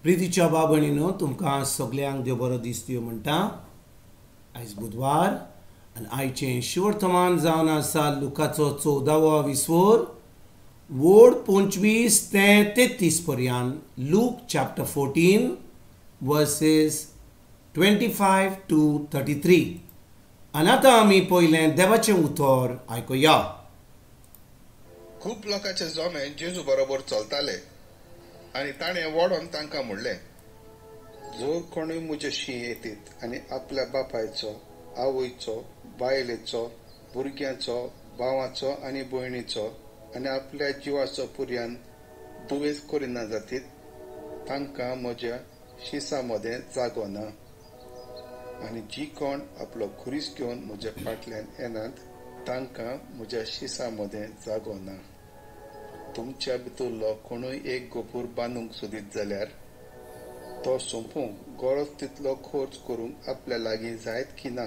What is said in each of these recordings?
प्रितीच्या बाबणीनो तुमकां सगल्यांक देव बरो दीस दिवं म्हणटा। आयज बुधवार आनी आयचें शिवर्तमान जावन आसा लुकाचो 14वो विसवोर वोड 25 ते 33 पर्यंत। Luke chapter 14 verses 25 to 33। आनी आतां आमी पयलें देवाचें उतर आयकुया। खूब लोकांचे जमे जेजू बरोबर चलताले आनी ताणें वडोन तांकां म्हणलें, जर कोणूय म्हज्याशी येतीत आनी आपल्या बापायचो, आवयचो, बायलेचो, भुरग्यांचो, भावाचो आनी भयणीचो आनी आपल्या जिवाचो पुर्यान दुवेस करिना जातीत, तांकां म्हज्या शिसा मदें जागो ना। आनी जी कोण आपलो खुरीस घेवन म्हज्या फाटल्यान येनात, तांकां म्हज्या शिसा मदें जागो ना। तुमच्या भितरलो कोणूय एक गोपूर बांदूंक सोदीत जाल्यार तो सोंपूंक गरज तितलो खर्च करूंक आपल्या लागीं जायत की ना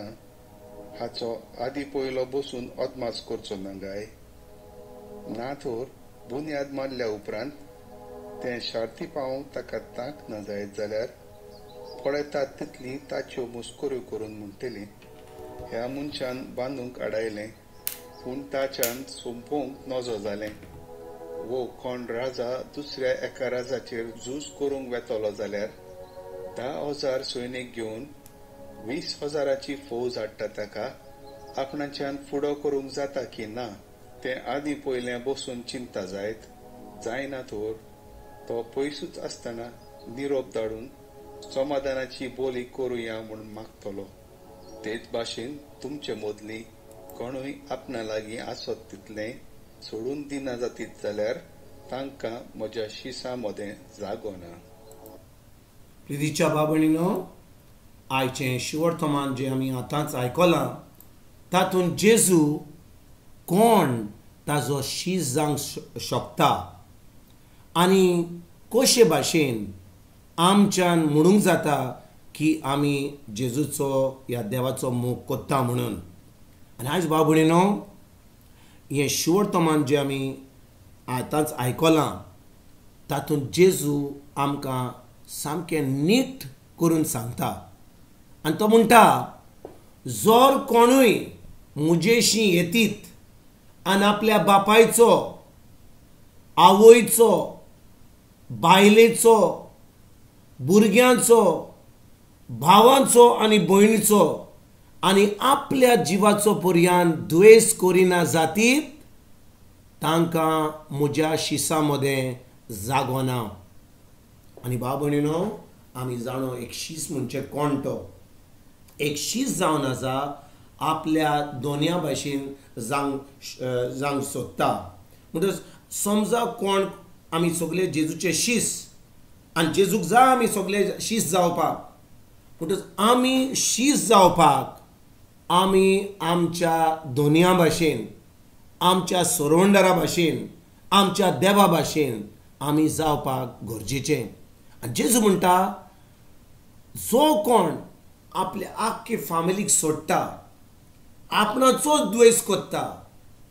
हाचो आदी पयलो बसून अदमास करचो ना गाय। ना तर बुन्याद मारल्या उपरांत तें शार्ती पावोवंक ताका तांक ना जायत जाल्यार पळयतात तितली ताच्यो मुस्कऱ्यो करून म्हणटली, ह्या मनशान बांदूंक आडायलें पूण ताच्यान सोंपोवंक नजो जालें। वो कोण राजा दुसऱ्या एका राजाचेर झूज करूंक वेतलो जाल्यार 10,000 सैनीक घेवन 20,000 फौज हाडटा, ताका आपणाच्यान फुडो करूंक जाता की ना तें आदीं पयलें बसून चिंता जायत। जायना तर तो पयसूच आसतना निरोप धाडून समाधानाची बोली करुया म्हूण मागतलो। तेच भाशेन तुमचे मदली कोणूय आपणा लागीं आसत तितलें सोडून दिना जातीत जाल्यार तांकां म्हज्या शिसा मदें जागो ना। प्रितीच्या बाबणीनो, आयचें शिवर्तमान जें आमी आतांच आयकलां तातूंत जेजू कोण ताजो शीस जावंक शकता आनी कशे भाशेन आमच्यान म्हणूंक जाता की आमी जेजूचो ह्या देवाचो मोग कोत्ता म्हणून। आनी आयज बाबणीनो, हें शिवर्तमान जें आमी आतांच आयकलां तातूंत जेजू आमकां सामकें नीट करून सांगता आनी तो म्हणटा, जर कोणूय म्हजेशी येतीत आनी आपल्या बापायचो, आवयचो, बायलेचो, भुरग्यांचो, भावांचो आनी भयणीचो आनी आपल्या जिवाचो पर्यान द्वेस करिना जातीत, तांकां म्हज्या शिसा मदें जागो ना। आनी बाबणीनो, आमी जाणो एक शीस म्हणजे कोण तो? एक शीस जावन आसा आपल्या दोनया भाशेन जावंक सोदता। म्हणटकच समजा कोण आमी सगळे जेजूचे शीस आनी जेजूक जाय आमी सगळे शीस जावपाक, म्हणटकच आमी शीस जावपाक आमी आमच्या दोनया भाशेन, आमच्या सोरवंडरा भाशेन, आमच्या देवा भाशेन आमी जावपाक गरजेचें। आनी जेजू म्हणटा, जो कोण आपल्या आख्खे फामिलीक सोडटा, आपणाचोच द्वेस करता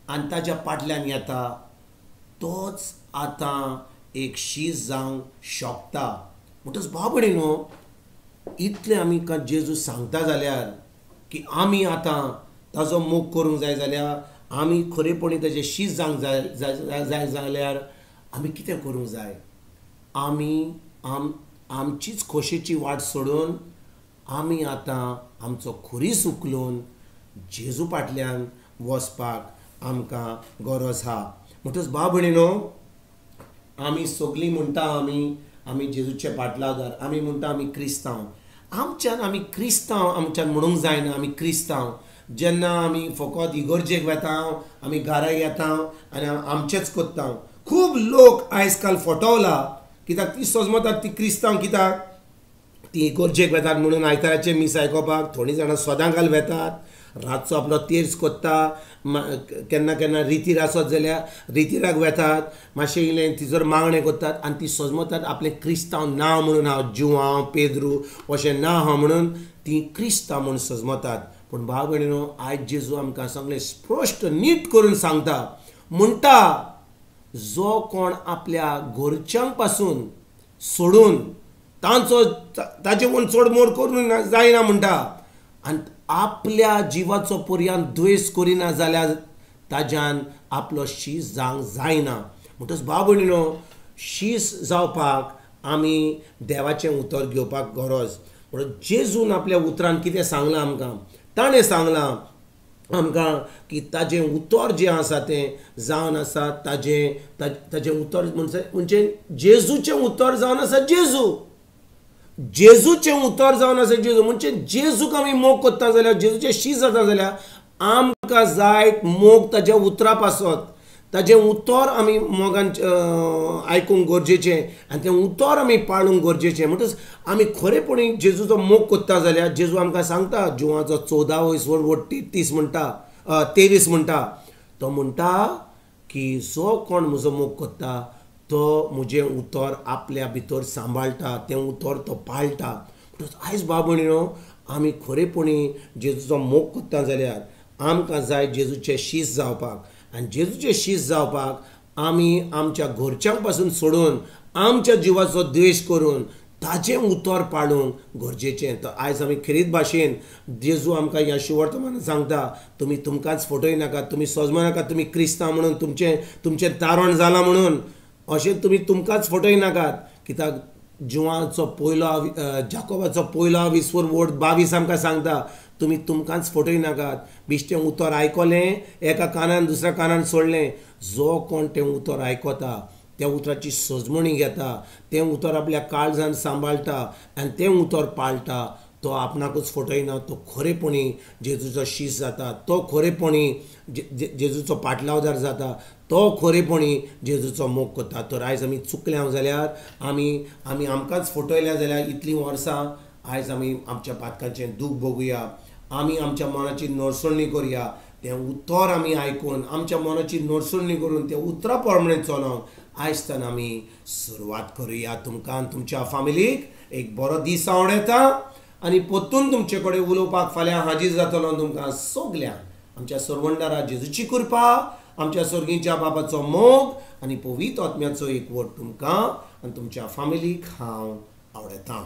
आनी ताज्या फाटल्यान येता, तोच आतां एक शीस जावंक शकता। म्हणटच बाबडे न्हू, इतलें आमी जेजू सांगता जाल्यार की आमी आतां ताजो मोग करूंक जाय जाल्यार, आमी खरेपणी ताजें शीस जावंक जाय जाय जाल्यार आमी कितें करूंक जाय? आमी आमचीच खोशेची वाट सोडून आमी आतां आमचो खुरीस उखलून जेजू फाटल्यान वचपाक आमकां गरज आहा। म्हणटच बाबणीनो, आमी सगळीं म्हणटा आमी आमी जेजूचे फाटलादार, आमी म्हणटा आमी क्रिस्तांव। आमच्यान आमी क्रिस्तांव आमच्यान म्हणूंक जायना आमी क्रिस्तांव। जेन्ना आमी फकत इगर्जेक वेता, आमी घरा येता आनी आमचेच करता। खूब लोक आयज काल फटवला कित्याक ती सजमतात ती क्रिस्तांव, कित्याक ती इगर्जेक वेतात म्हणून आयताराचें मीस आयकोपाक थोडीं जाणां सदां वेतात, रातचो आपलो तेर्स कोत्ता, केन्ना केन्ना रितीर आसत जाल्यार रितीराक वेतात, मातशें इल्लें तिजोर मागणें करतात आनी ती सजमतात आपलें क्रिस्तांव नांव म्हणून, हांव जुआंव पेद्रू अशें नांव आहा म्हणून ती क्रिस्तांव म्हूण सजमतात। पूण भाव भयणीनो, आयज जेजू आमकां सगळें स्पश्ट नीट करून सांगता, म्हणटा जो कोण आपल्या घरच्यांक पासून सोडून तांचो ताजे वयर चड मोड करूंक जायना म्हणटा. आनी आपल्या जिवाचो पर्यान द्वेश करिना जाल्यार ताज्यान आपलो शीस जावंक जायना. म्हणटच भाव भयणीनो, शीस जावपाक आमी देवाचें उतर घेवपाक गरज. म्हणून जेजून आपल्या उतरान कितें सांगलां आमकां, ताणें सांगलां आमकां की ताजें उतर जें आसा तें जावन आसा ताजें ताजें उतर म्हणजे जेजूचें उतर जावन आसा जेजू, जेजूचें उतर जावन आसा जेजू. म्हणजे जेजूक आमी मोग करता जाल्यार, जेजूचें शीस जाता जाल्यार आमकां जाय मोग ताज्या उतरा पासत. ताजें उतर आमी मोगान आयकूंक गरजेचें आनी तें उतर आमी पाळूंक गरजेचें. म्हणटच आमी खरेपणी जेजूचो मोग करता जाल्यार जेजू आमकां सांगता जिवाचो 14:30 म्हणटा, 23 म्हणटा, तो म्हणटा की जो कोण म्हजो मोग करता तो म्हजें उतर आपल्या भितर सांबाळटा, तें उतर तो पाळटा. म्हणटच आयज भाव भयणीनो, आमी खरेपणी जेजूचो मोग करता जाल्यार आमकां जाय जेजूचें शीस जावपाक. आनी जेजूचें शीस जावपाक आमी आमच्या घरच्यांक पासून सोडून आमच्या जिवाचो द्वेश करून ताजें उतर पाळूंक गरजेचें. तर आयज आमी खेरीत भाशेन जेजू आमकां ह्या शुवर्तमानान सांगता, तुमी तुमकांच फटय नाकात, तुमी सजमा नाकात, तुमी क्रिस्तांव म्हणून तुमचें तुमचें तारण जालां म्हणून अशें तुमी तुमकांच फटय नाकात. कित्याक जिवाचो पयलो जाकोबाचो 1:22 आमकां सांगता, तुमी तुमकांच फटय नाकात. बिश्टें उतर आयकलें एका कानान दुसऱ्या कानान सोडलें, जो कोण तें उतर आयकता त्या उतराची सजमणी घेता, तें उतर आपल्या काळजान सांबाळटा आनी तें उतर पाळटा, तो आपणाकूच फटयना, तो खरेपणी जेजूचो शीस जाता, तो खरेपणी जेजूचो पाटलावदार जाता, तो खरेपणी जेजूचो मोग करता. तर आयज आमी चुकल्या जाल्यार आमी आमी आमकांच फटयल्या जाल्यार इतलीं वर्सां आयज आमी आमच्या पातकांचें दूख भोगुया, आमी आमच्या मनाची नरसणी करुया, तें उतर आमी आयकून आमच्या मनाची नरसणी करून तें उतरा प्रमाणे चलोवंक आयजतान आमी सुरवात करुया. तुमकां आनी तुमच्या फामिलीक एक बरो दीस आवडटा आनी परतून तुमचे कडेन उलोवपाक फाल्यां हाजीर जातलो. तुमकां सगल्यांक आमच्या सरवंडारा जेजूची कृपा, आमच्या सर्गीच्या बाबाचो मोग आनी पवित्र आत्म्याचो एकवट तुमकां आनी तुमच्या फामिलीक हांव आवडटा.